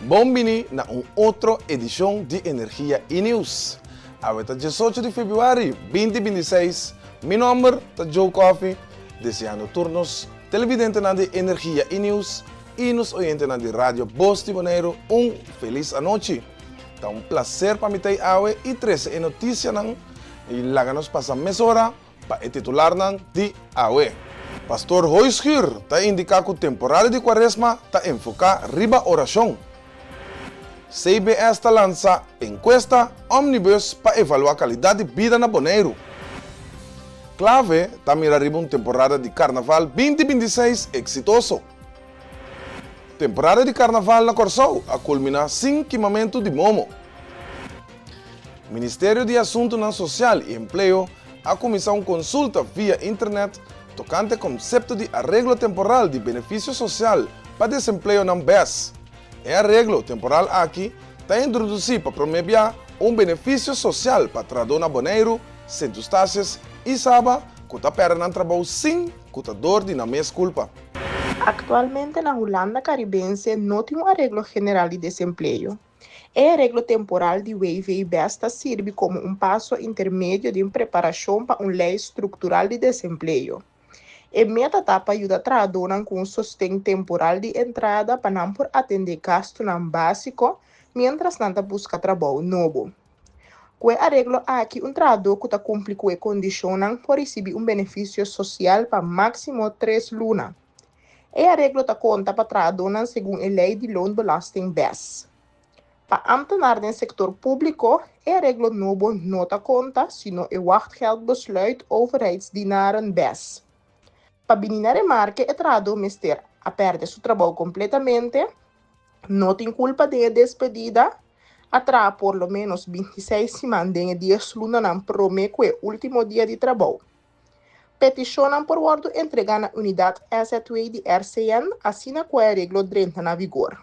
Bon bini na un otro edishon di Energia i News. Awe ta 18 di febrüari 2026. Mi nòmber ta Joe Coffie, deseando tur nos televidentenan di Energia i News i nos oyentenan di Radio Bos di Boneiru un felis anochi. Ta un plaser pa mi ta ei awe i trese e notisianan i laga nos pasa mesora pa e titularnan di awe. Pastor Hooyschuur ta indiká ku temporada di Kuaresma ta enfoká riba orashon. CBS ta lansa enkuesta Omnibus pa evaluá kalidat di bida na Boneiru. Clave ta mira riba un temporada di Karnaval 2026 eksitoso. Temporada di Karnaval na Kòrsou a kulminá sin kimamentu di momo. Ministerio di Asuntunan Sosial i Empleo a kuminsá un konsulta via internet tokante konsepto di areglo temporal di benefisio sosial pa desempleonan bes. E areglo temporal aki ta introdusí pa promé bia un benefisio sosial pa trahadó na Boneiru, Sint Eustatius i Saba ku ta pèrdè nan trabou sin ku ta dor di nan mes kulpa. Aktualmente na Hulanda Karibense no tin un areglo general di desempleo. E areglo temporal di WVBes ta sirbi komo un paso intermedio den preparashon pa un lei struktural di desempleo. E meta ta pa yuda trahadónan ku un sosten temporal di entrada pa nan por atendé gastunan básiko miéntras nan ta buska trabou nobo. Ku e areglo aki un trahadó ku ta kumpli ku e kondishonnan por risibí un benefisio sosial pa máksimo tres luna. E areglo ta konta pa trahadónan segun e lei di loonbelasting bes. Pa ámtenar den sektor públiko e areglo nobo no ta konta sino e wachtgeldbesluit overheidsdienaren bes. Pa bini na remarke e trahadó mester a pèrdè su trabou kompletamente, no tin kulpa den e despedida, a traha por lo ménos 26 siman den e dies lunanan promé ku e último dia di trabou. Petishonnan por wòrdu entregá na Unidat SZW di RCN asina ku e areglo drenta na vigor.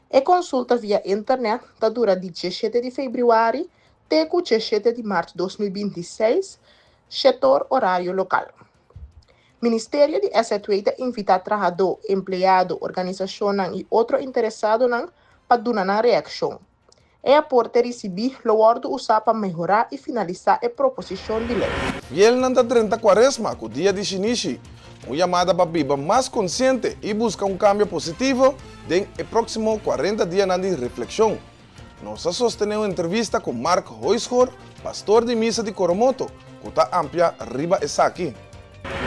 E konsulta via internèt ta dura di 17 di febrüari te ku 17 di mart 2026, shetor orario lokal. Ministerio di SZW ta invitá trahadó, empleado, organisashonnan i otro interesadonan pa duna nan reakshon. E aporte risibí lo wòrdu usá pa mehorá i finalisá e proposishon di lei. Fielnan ta drenta Kuaresma ku Dia di Shinishi, un yamada pa biba mas konsiente i buska un kambio positivo den e próksimo 40 dianan di reflekshon. Nos a sostené un entrevista ku Mark Hooyschoor, pastor di misa di Coromoto, ku ta amplia riba esaki.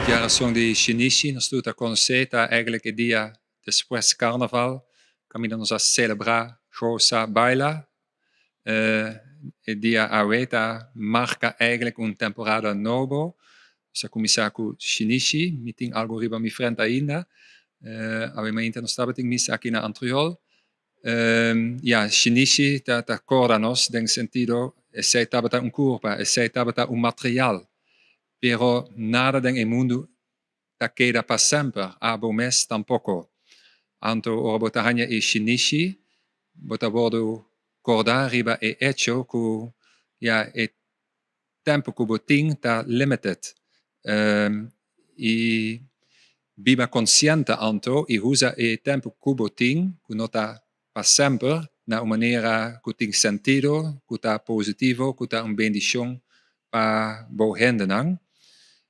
Djarason di Shinishi nos tur ta konosé ta eigenlijk e dia despues Karnaval kaminda nos a selebrá, gosa, baila. E dia awe ta marka eigenlijk un temporada nobo. Nos a kuminsá ku Shinishi, mi tin algu riba mi frente ainda. Awe mainta nos tabatin misa aki na Antriol. Ya, Shinishi ta kòrda nos den sentido esei tabata un kurpa, esei tabata un material, pero nada den e mundu ta keda pa semper, abo mes tampoko. Anto ora bo ta haña e shinishi, bo ta wòrdu kòrdá riba e echo ku ya e tempu ku bo tin ta limited. I biba konsiente anto i usa e tempu ku bo tin, ku no ta pa semper, na un manera ku tin sentido, ku ta positivo, ku ta un bendishon pa bo hendenan.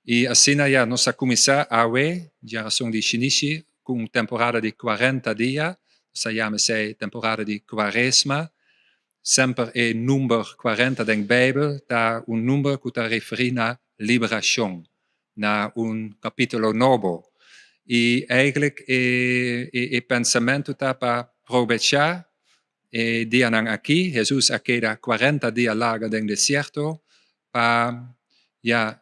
I asina ya nos a kuminsá awe, djarason di Shinishi, ku un temporada di 40 dia, nos a yama esei temporada di Kuaresma. Semper e number 40 den Beibel ta un number ku ta referí na liberashon, na un kapítulo nobo. I eigenlijk e pensamentu ta pa probechá e dianan aki. Hesus a keda 40 dia larga den desierto pa ya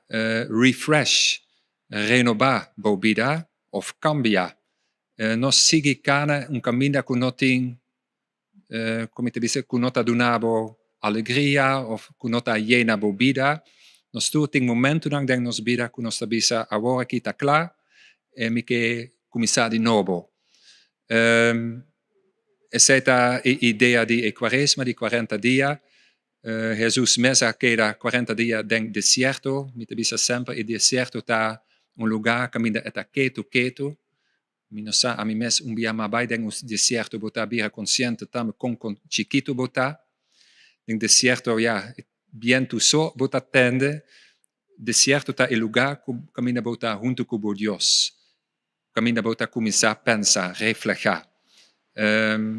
refresh, renobá bo bida òf kambia. No sigui kana un kaminda ku no tin, komo mi ta bisa, ku no ta duna bo alegria òf ku no ta yena bo bida. Nos tur tin momentunan den nos bida ku nos ta bisa awor aki ta kla, mi ke kuminsá di nobo. Esei ta e idea di e Kuaresma di 40 dia. Hesus mes a keda 40 dia den desierto. Mi ta bisa semper e desierto ta un lugá kaminda e ta ketu ketu. Mi no sa, ami mes un bia m'a bai den un desierto, bo ta bira konsiente tambe kon chikitu bo ta. Den desierto, ya, bientu so bo ta tende. Desierto ta e lugá ku kaminda bo ta huntu ku bo Dios. Kaminda bo ta kuminsá pensa, reflehá.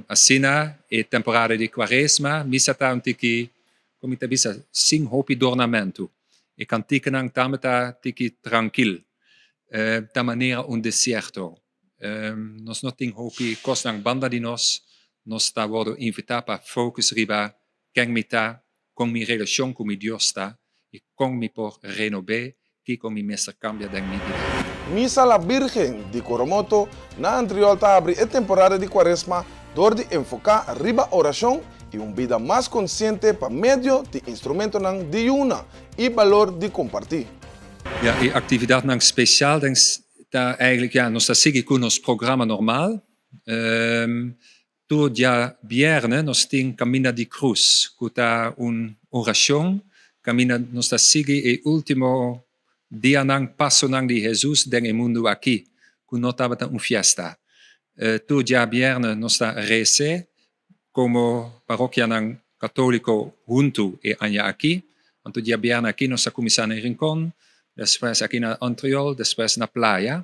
Asina e temporada di Kuaresma, misa ta un tiki, kon mi ta bisa, sin hopi dornamentu. E kantikanan tambe ta tiki trankil. Ta manera un desierto. Nos no tin hopi kosnan banda di nos. Nos ta wòrdu invitá pa focus riba ken mi ta, kon mi relashon ku mi Dios ta i kon mi por renob'é, kiko mi mester kambia den mi bida. Misa La Birgen di Coromoto na Antriol ta habri e temporada di Kuaresma dor di enfoká riba orashon i un bida mas konsiente pa medio di instrumentonan di yuna i balor di kompartí. Ja, e aktividatnan spesial den ta eigenlijk, ja, nos ta sigui ku nos programa normal. Tur djabièrnè nos tin Kaminda di Krus, ku ta un orashon kaminda nos ta sigui e último dianan, pasonan di Hesus den e mundu akí, ku no tabata un fiesta. Tur djabièrnè nos ta rese komo parokianan katóliko huntu e aña akí. Anto djabièrnè akí nos ta kuminsá na Rincon, despues aki na Antriol, despues na Playa.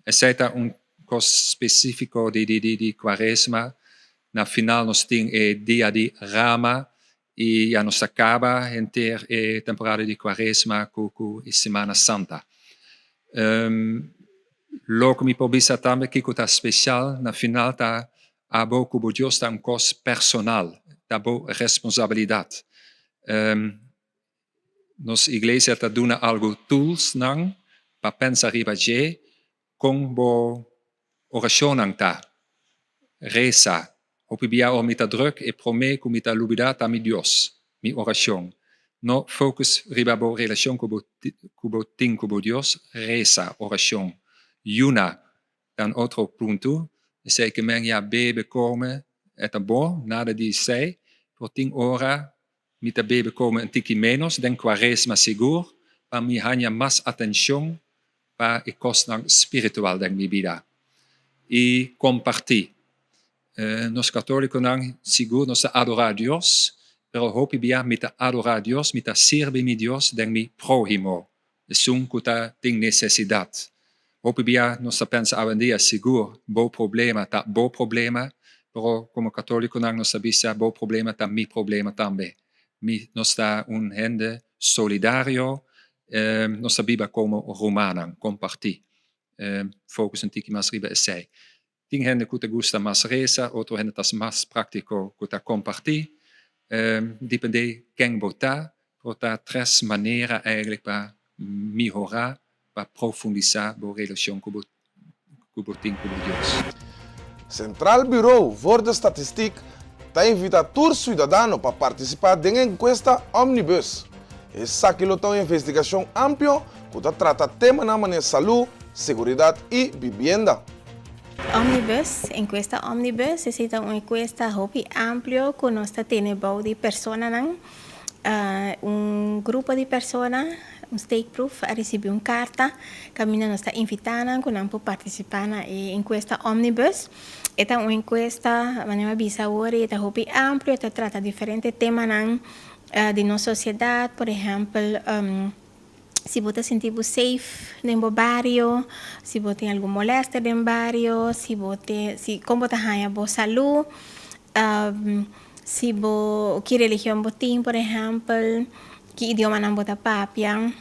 Esei ta un kos spesífiko di Kuaresma. Na final nos tin e dia di Rama i ya nos ta kaba henter e temporada di Kuaresma ku e Semana Santa. Loke mi por bisa tambe kiko ta spesial na final ta abo ku bo Dios ta un kos personal, ta bo responsabilidat. Nos iglesia ta duna algu tools nan pa pensa riba dje, kon bo orashonnan ta. Resa. Hopi bia ora mi ta drùk e promé ku mi ta lubidá ta mi Dios, mi orashon. No focus riba bo relashon ku bo ku bo tin ku bo Dios, resa, orashon. Yuna ta un otro punto. Esei ke men ya bebe, kome, e ta bo, nada di esei, pero tin ora Mi ta bebe kome un tiki ménos den kuaresma sigur pa mi haña mas atenshon pa e kosnan spiritual den mi bida. I kompartí. Nos katólikonan sigur nos ta adorá Dios, pero hopi bia mi ta adorá Dios, mi ta sirbi mi Dios den mi próhimo, esun ku ta tin nesesidat. Hopi bia nos ta pensa awendia sigur bo problema ta bo problema, pero komo katólikonan nos ta bisa bo problema ta mi problema tambe. Mi nos ta un hende solidario, nos ta biba komo rumannan, kompartí. Focus un tiki mas riba esei. Tin hende ku ta gusta mas resa, otro hende ta mas práktiko ku ta kompartí. Dependé ken bo ta, por ta tres manera eigenlijk pa mihorá, pa profundisá bo relashon ku bo ku bo tin ku bo Dios. Centraal Bureau voor de Statistiek ta invitá tur siudadano pa partisipá den e enkuesta Omnibus. Esaki lo ta un investigashon amplio ku ta trata temanan manera salú, seguridat i bibienda. Omnibus, Enkuesta Omnibus, esei ta un enkuesta hopi amplio ku nos ta tene bou di personanan. Un grupo di persona, un steekproef, a risibí un karta kaminda nos ta invitá nan ku nan por partisipá na e enkuesta Omnibus. E ta un enkuesta, manera mi a bisa awor, e ta hopi amplio, e ta trata diferente temanan di nos sosiedat, por ehèmpel, si bo ta sinti bo safe den bo bario, si bo tin algun molèster den bario, si bo tin, si kon bo ta haña bo salú, si bo, ki religion bo tin por ehèmpel, ki idiomanan bo ta papia,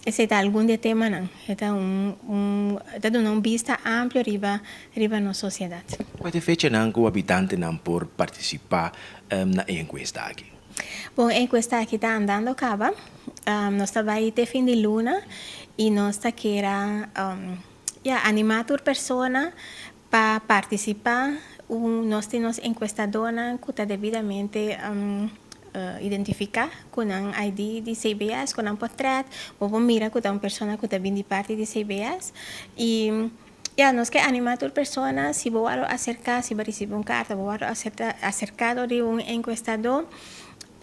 esei ta algun di e temanan. E ta un, un, e ta duna un bista amplio riba, riba nos sosiedat. Kua ta e fechanan ku habitantenan por partisipá na e enkuesta aki? Bon, e enkuesta aki ta andando kaba. Nos ta bai te fin di luna i nos ta kera ya animá tur persona pa partisipá. Nos tin nos enkuestadónan ku ta debidamente identifiká ku nan ID di CBS, ku nan potrèt. Bo por mira ku ta un persona ku ta bin di parti di CBS. I ya nos ke animá tur persona, si bo wòrdu aserká, si bo a risibí un karta, bo wòrdu aserká dor di un enkuestadó,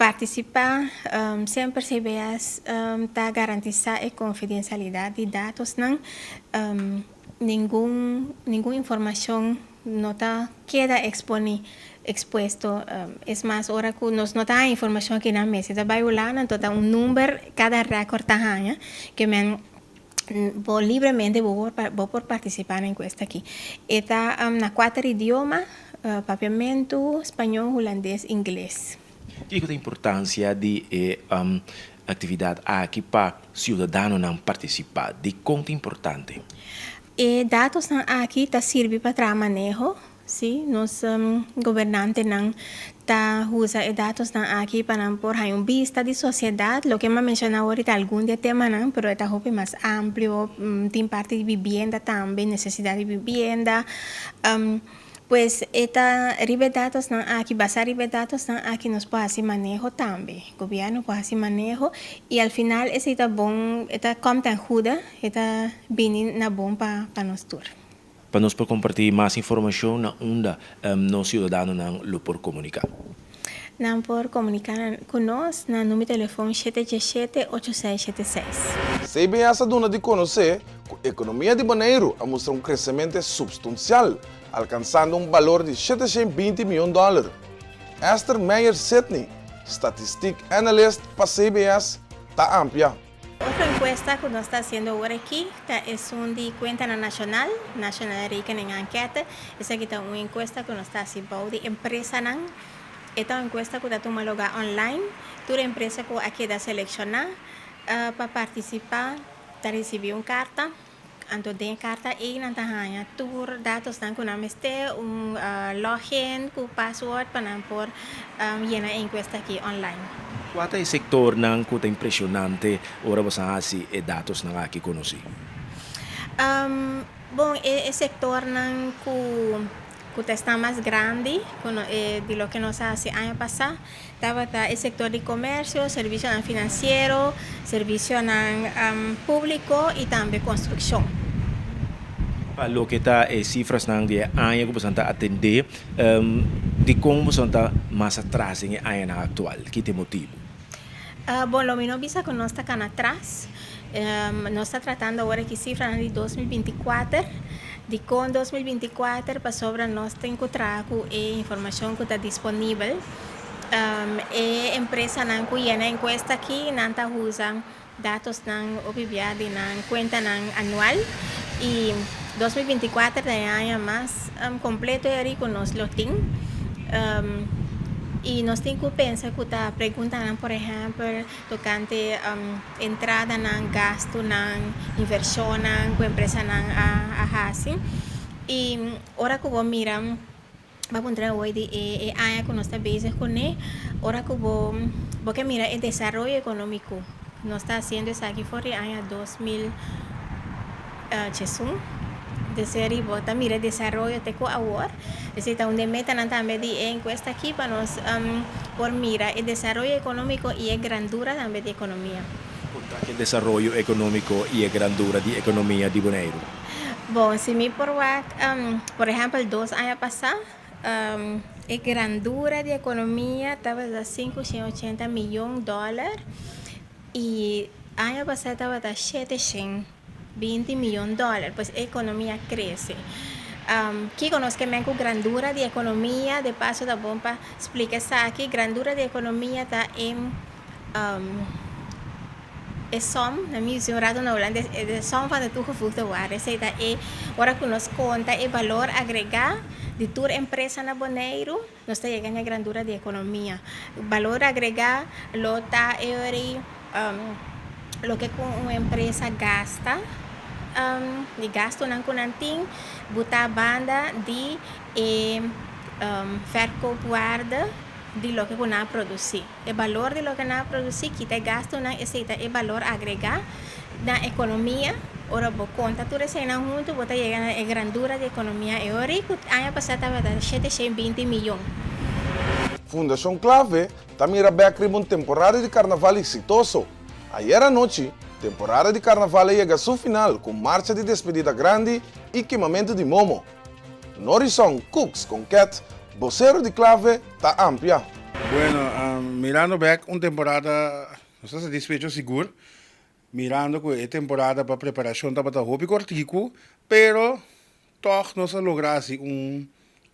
Partisipá, Semper CBS ta garantisá e konfidensialidat di datosnan. Ningun ningun informashon no ta keda exponi, expuesto. Es mas, ora ku nos no ta haña informashon aki nan mester ta bai Hulanda, anto ta un number kada record ta haña ke men bo libremente bo por bo por partisipá na enkuesta aki. E ta na kuater idioma, Papiamentu, Spañó, Hulandes, Ingles. Kiko ta importansia di e aktividat aki pa siudadanonan partisipá? Dikon ta importante? E datosnan aki ta sirbi pa traha maneho, sí. Nos gobernantenan ta usa e datosnan aki pa nan por haña un bista di sosiedat. Loke mi a menshoná awor ta algun di e temanan, pero e ta hopi mas amplio. Tin parti di bibienda tambe, nesesidat di bibienda. Pues e ta riba e datosnan aki, basá riba e datosnan aki nos por hasi maneho tambe. Gobièrnu por hasi maneho i al final esei ta bon, e ta kòm ten goede, e ta bini na bon pa pa nos tur. Pa nos por kompartí mas informashon na unda nos siudadanonan lo por komuniká? Nan por komuniká ku nos na number telefon shete djesshete ocho seis shete seis. CBS a duna di konosé ku ekonomia di Boneiru a mustra un kresemente supstansial, alkansando un balor di 720 mion dòler. Esther Meijer-Sidney, statistiek analyst pa CBS, ta amplia. Otro enkuesta ku nos ta hasiendo awor aki ta esun di kuentanan nashonal, Nationale Rekening Enquête. Esaki ta un enkuesta ku nos ta hasi bou di empresanan. E ta un enkuesta ku ta tuma lugá online. Tur empresa ku a keda selekshoná pa partisipá ta risibí un karta. Anto den e karta ei nan ta haña tur datosnan ku nan mester, un login ku password pa nan por yena e enkuesta aki online. Kua ta e sektornan ku ta impreshonante ora boso a hasi e datosnan aki konosí? Bon, e sektornan ku ku ta esnan mas grandi ku no e di loke nos a hasi aña pasá tabata e sektor di komersio, servisionan finansiero, servisionan públiko i tambe konstrukshon. Pa loke ta e sifrasnan di e aña ku boso ta atendé, dikon boso ta mas atras den e añanan aktual? Ki ta e motibu? Bon, lo mi no bisa ku nos ta kana atras. Nos ta tratando awor aki sifranan di 2024. Dikon 2024? Pasobra nos tin ku traha ku e informashon ku ta disponibel. E empresanan ku yena enkuesta aki, nan ta usa datosnan hopi bia di nan kuentanan anual. I 2024 ta e aña mas kompleto eri ku nos lo tin. I nos tin ku pensa ku ta preguntanan, por ehèmpel, tokante entradanan, gastunan, invershonnan ku empresanan a hasi. I ora ku bo mira, bo a puntra awor di e aña ku nos ta bezig kuné, ora ku bo bo ke mira e desaroyo ekonómiko, nos ta hasiendo esaki for di aña 2011. Deseri bo ta mira e desaroyo te ku awor. Esei ta un di e metanan tambe di e enkuesta aki pa nos por mira e desaroyo ekonómiko i e grandura tambe di ekonomia. Kon ta e desaroyo ekonómiko i e grandura di ekonomia di Boneiru? Bon, si mi por wak, por ehèmpel dos aña pasá e grandura di ekonomia tabata 580 miyon dòler i aña pasá tabata 720 miyon dòler, pues e ekonomia krese. Kiko nos ke men ku grandura di ekonomia? De paso ta bon pa splika esaki. Grandura di ekonomia ta e e som, na mi usa un rato na hulandes, de som van de toegevoegde waarde. Esei ta e ora ku nos konta e balor agregá di tur empresa na Boneiru, nos ta yega na e grandura di ekonomia. Balor agregá lo ta e ora ei loke ku un empresa gasta, di gastunan ku nan tin, butá banda di e verkoopwaarde di loke ku nan a produsí. E balor di loke nan a produsí, kita e gastunan, esei ta e balor agregá na ekonomia. Ora bo konta tur eseinan huntu, bo ta yega na e grandura di ekonomia. E ora ei ku aña pasá tabata 720 miyon. Fundashon Clave ta mira bek riba un temporada di karnaval eksitoso. Ayer anochi, temporada di karnaval a yega su final ku marcha di despedida grandi i kimamentu di momo. Norison Cooks Conquet, bosero di Clave, ta amplia. Bueno, mirando bek un temporada, nos ta satisfecho sigur. Mirando ku e temporada pa preparashon tabata hopi kortiku, pero tòg nos a logra hasi un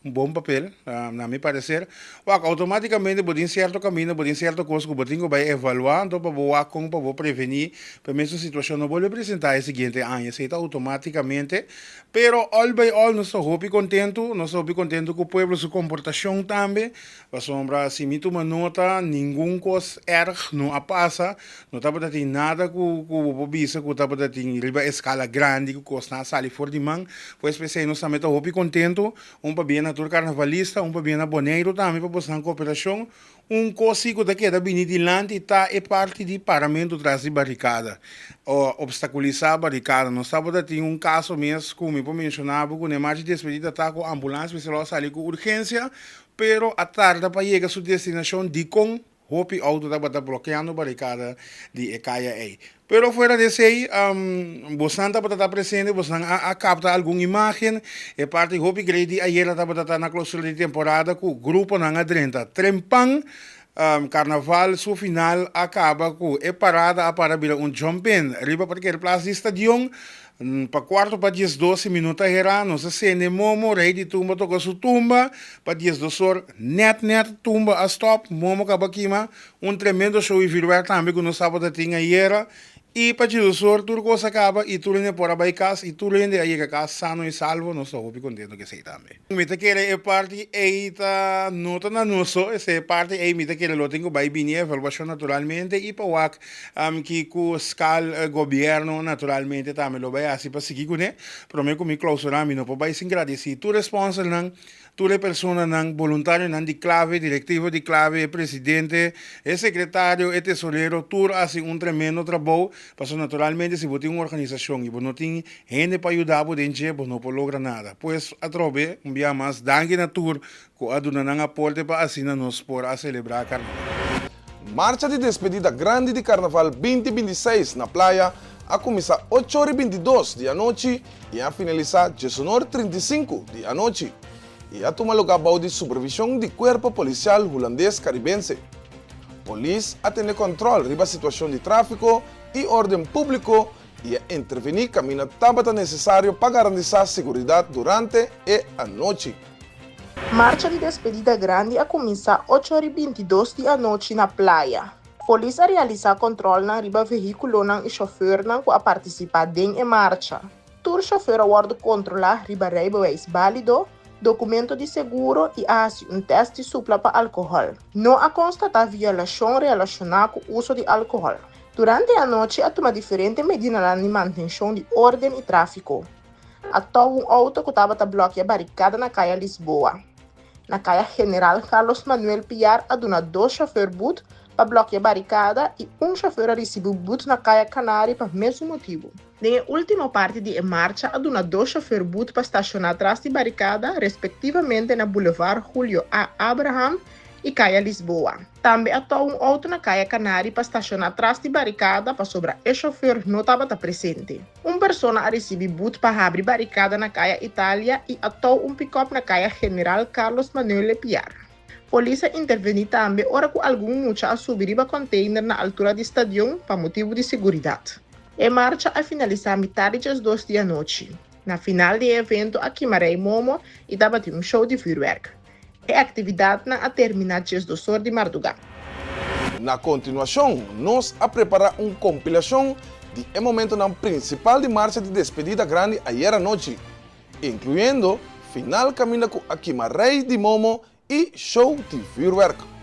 bon papel, na mi pareser. Wak, outomátikamente bo tin sierto kaminda, bo tin sierto kos ku bo tin ku bai evaluá, anto pa bo wak kon pa bo prevení pa e mesun situashon no bolbe presentá e siguiente aña. Esei ta outomátikamente. Pero all by all nos ta hopi kontentu, nos ta hopi kontentu ku pueblo su komportashon tambe. Pasobra si mi tuma nota ningun kos erg no a pasa, no tabata tin nada ku ku bo por bisa ku tabata tin riba eskala grandi ku kosnan a sali for di man. Pues p'esei nos tambe ta hopi kontentu, un pabia na tur karnavalista, un pabia na Boneiru tambe pa bosnan koperashon. Un kos si ku ta keda bini dilanti ta e parti di paramentu tras di barikada o obstakulisá barikada. Nos tabata tin un kaso mes ku mi por menshoná bo ku na e marcha di despedida ta ku ambulans mester lo a sali ku urgensia Pero a tarda pa yega su destinashon dikon hopi outo tabata blokeando barikada di e kaya ei. Pero fuera di esei, bosnan tabata ta presente, bosnan a kapta algun imágen. E parti hopi grei di ayera tabata ta na klosura di temporada ku gruponan a drenta trempan. Karnaval su final a kaba ku e parada a para bira un jump-in riba parkeerplaats di stadion. Pa kuarto pa 12 i minuut a herá, nos a sende Momo, rei di tumba toka su tumba, pa 12 or nèt nèt tumba a stòp, Momo kaba kima, un tremendo show i vürwèrk tambe ku nos tabata tin ayera, i pa 12 or tur kos a kaba i tur hende por a bai kas i tur hende a yega kas sano i salvo, nos ta hopi kontento ku esei tambe. Mi ta kere e parti ei ta no ta na nos so, esei e parti ei mi ta kere lo tin ku bai bini e evaluashon naturalmente i pa wak Kiko skal gobierno naturalmente tambe lo bai hasi pa sigui kuné. Prome ku mi klausurá mi no por bai sin gradisí tur e sponsornan, tur e personanan, boluntarionan di Clave, direktivo di Clave, e presidente, e sekretario, e tesorero, tur a hasi un tremendo trabou, pasobra naturalmente si bo tin un organisashon i bo no tin hende pa yuda bo den dje, bo no por logra nada. Pues atrobe un bia mas danki na tur Ku a duna nan aporte pa asina nos por a selebrá Karnaval. Marcha di despedida grandi di Karnaval 2026 na Playa a kuminsá ocho ora i 22 di anochi i a finalisá diesunor 35 di anochi i a tuma lugá bou di supervishon di Kuerpo Polisial Hulandes Karibense. Polis a tene kòntròl riba situashon di tráfiko i órden públiko i a intervení kaminda tabata nesesario pa garantisá seguridat durante e anochi. Marcha di despedida grandi a kuminsá ocho ora i 22 di anochi na Playa. Polis a realisá kòntròlnan riba vehíkulonan i shofèrnan ku a partisipá den e marcha. Tur shofèr a wòrdu kontrolá riba reibewijs bálido, dokumento di seguro i a hasi un tèst di supla pa alkohòl. No a konstatá violashon relashoná ku uso di alkohòl. Durante e anochi a tuma diferente medidanan di mantenshon di órden i tráfiko. A tou un outo ku tabata blòkia barikada na Kaya Lisboa. Na Kaya General Carlos Manuel Piar a duna dos shofèr but pa blòkia barikada i un shofèr a risibí but na Kaya Canari pa mesun motibu. Den e último parti di e marcha a duna dos shofèr but pa stashoná tras di barikada respektivamente na Bulevar Julio A. Abraham i Kaya Lisboa. Tambe a tou un outo na Kaya Canari pa stashoná tras di barikada pasobra e shofèr no tabata presente. Un persona a risibi but pa habri barikada na Kaya Italia i a tou un pikòp na Kaya General Carlos Manuel Lepiar. Polis a intervení tambe ora ku algun mucha a subi riba kònteiner na altura di stadion pa motibu di seguridat. E marcha a finalisá mitar di 12 di anochi. Na final di e evento a kima Rei Momo i tabatin un show di vürwèrk. E aktividatnan a terminá 12 or di mardugá. Na kontinuashon nos a prepará un kompilashon di e momentonan prinsipal di marcha di despedida grandi ayer anochi, inkluyendo final kaminda ku a kima Rei di Momo i show di vürwèrk.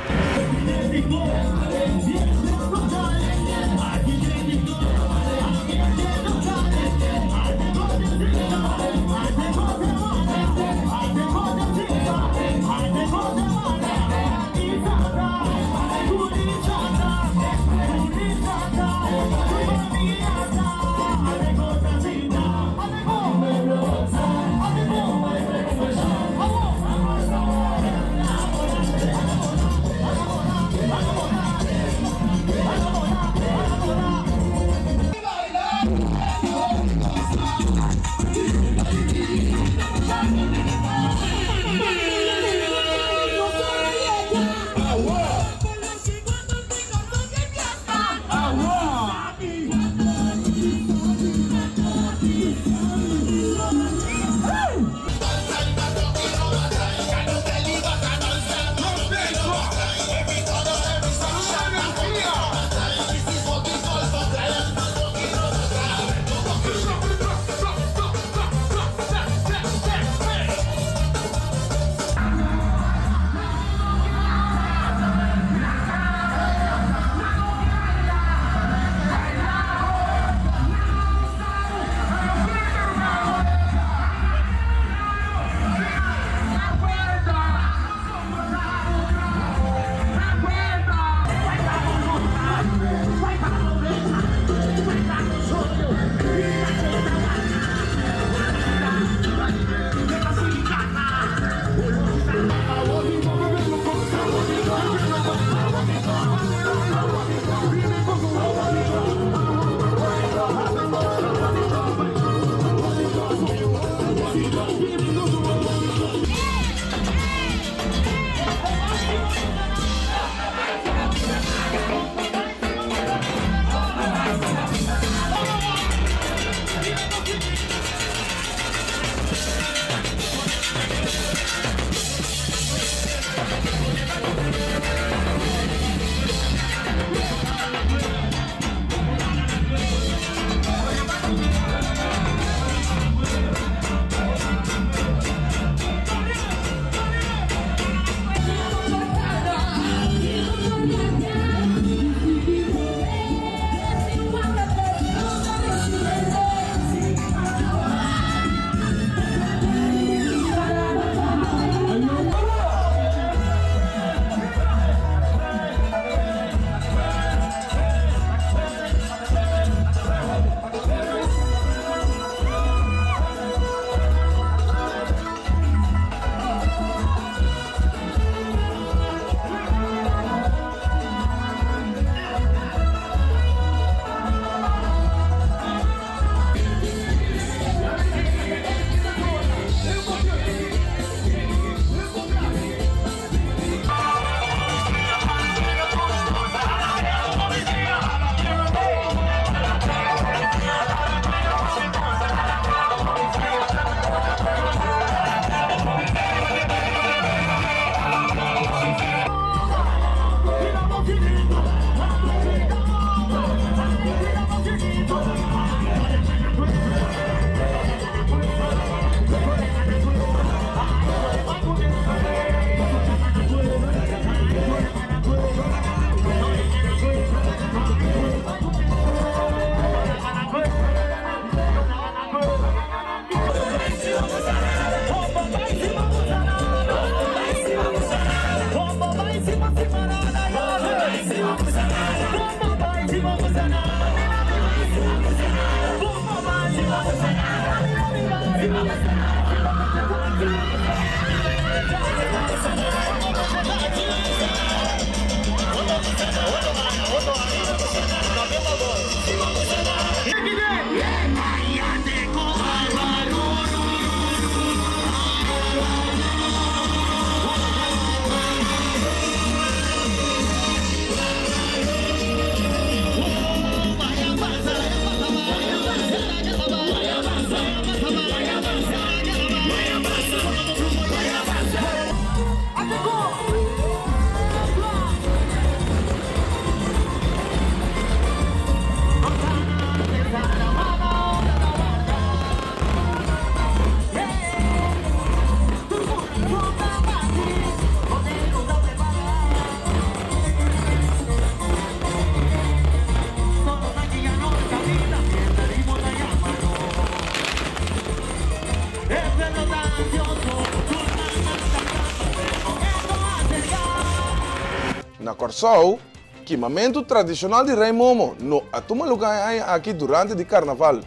Na Kòrsou, kimamentu tradishonal di Rei Momo no a tuma lugá e aña aki durante di karnaval.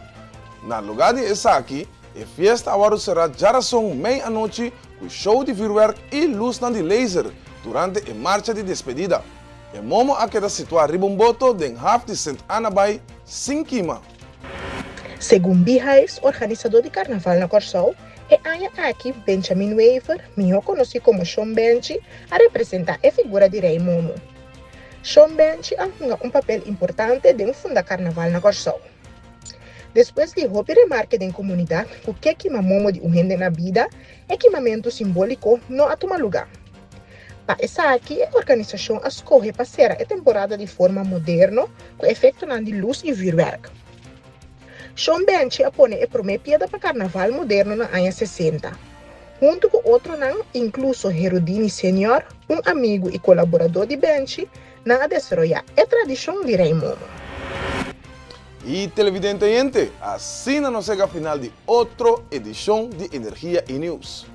Na lugá di esaki, e fiesta a wòrdu será djarason mei anochi ku show di vürwèrk i lusnan di laser durante e marcha di despedida. E momo a keda situá riba un boto den haf di Sint Anna Bay sin kima. Segun Beehives, organisadó di karnaval na Kòrsou, e aña aki Benjamin Wever, mihó konosí komo Shon Benchi, a representá e figura di Rei Momo. Shon Benchi a hunga un papel importante den funda karnaval na Kòrsou. Despues di hopi remarke den komunidat ku ke kima momo di un hende na bida, e kimamentu simbóliko no a tuma lugá. Pa esaki e organisashon a skohe pa sera e temporada di forma moderno ku efektonan di lus i vürwèrk. Shon Benchi a pone e promé piedra pa karnaval moderno na aña sesenta. Huntu ku otronan, inkluso Herudini Senior, un amigu i kolaboradó di Benchi, Nan a desaroyá e tradishon di Rei Momo. I televidente oyente, asina nos yega final di otro edishon di Energia i Nieuws.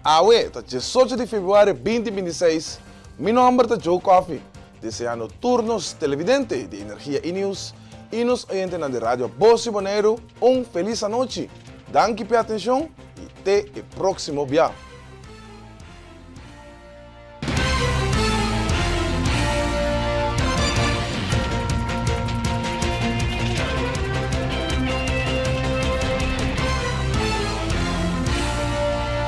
Awe ta diesocho di februari binti 26, mi nomber ta Joe Coffie, deseando tur nos televidente di Energia i Nieuws i nos oyentenan di Radio Bos di Boneiru un felis anochi. Danki p'e atenshon i te e próksimo bia.